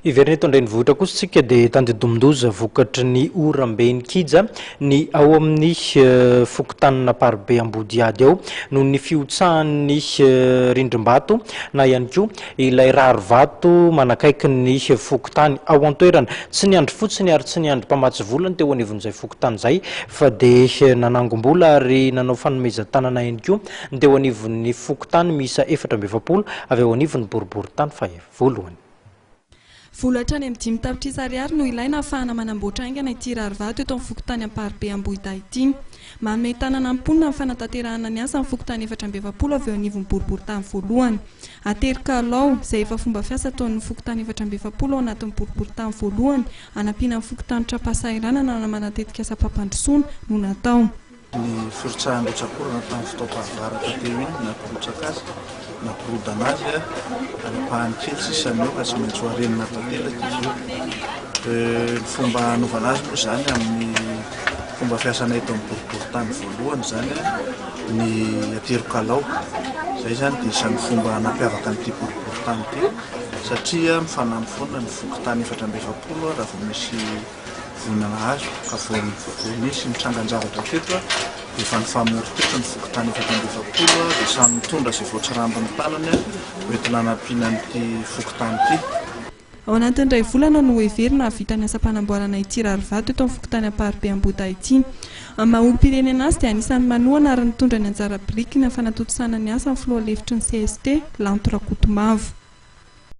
Hiverina eto an-drenivohitra kosa isika dia tandindomin-doza vokatry ny oram-be nikija ny ao amin'ny fokontanin'Amparibe Ambodihady ao noho ny fihotsahan'ny rindrim-bato na ihany koa ilay rarivato manakaiky ny fokontany ao an-toerana. Tsy niandry fotsiny ary tsy niandry mpamatsy vola ny teo anivon'izay fokontany izay fa dia nanangom-bola ary nanao fanomezan-tanana ihany koa ny teo anivon'ny fokontany miisa 44 avy ao anivon'ny boriborintany faha voalohany. Vola hatrany amin'ny 5 tapitrisa ariary no ilaina ahafahana manamboatra haingana ity rarivato eto amin'ny fokontany Amparibe Ambohidahy ity. Manome tanana ny mponina amin'ny fanatanterahana ny asa ny fokontany 44 avy eo anivon'ny boriborintany voalohany. Atery kalao, izay efa fomba fiasa ataon'ny fokontany 44 ao anatin'ny boriborintany voalohany, hanampiana ny fokontany tra-pahasahiranana na manatetikasam-pampandrosoana no natao. Ny firotsahan'ny rotsak'orana tamin'ny fotoam-pahavaratra teo iny nampirotsaka azy, nampirodana azy ary ampahany kely sisa ny eo ka tsy maintsy ho arenina tanteraka izy io. Ny fomba hanaovana azy moa izany amin'ny fomba fiasanay eto amin'ny boriborintany voalohany izany ny aterokalao. Izay izany dia isan'ny fomba nampiavaka an'ity boriborintany ity satria mifanampy foana ny fokontany 44 raha vao misy voina nahazo ka vao nisy nitrangan-javatra teto dia efa nifamory teto ny fokontany 44 dia samy nitondra izay voatsirambin'ny tanany hoentina hanampiana an'ity fokontany ity. Ao anatin'ny iray volana no heverina hahavita ny asam-panamboarana ity rarivato eto amin'ny fokontany Amparibe Ambohidahy ity. Amin'ny maha olom-pirenena azy dia anisan'ny manohana ary nitondra ny anjara birikiny amin'ny fanatontosana ny asa ny filoha lefitry ny CST, Lanto Rakotomavo.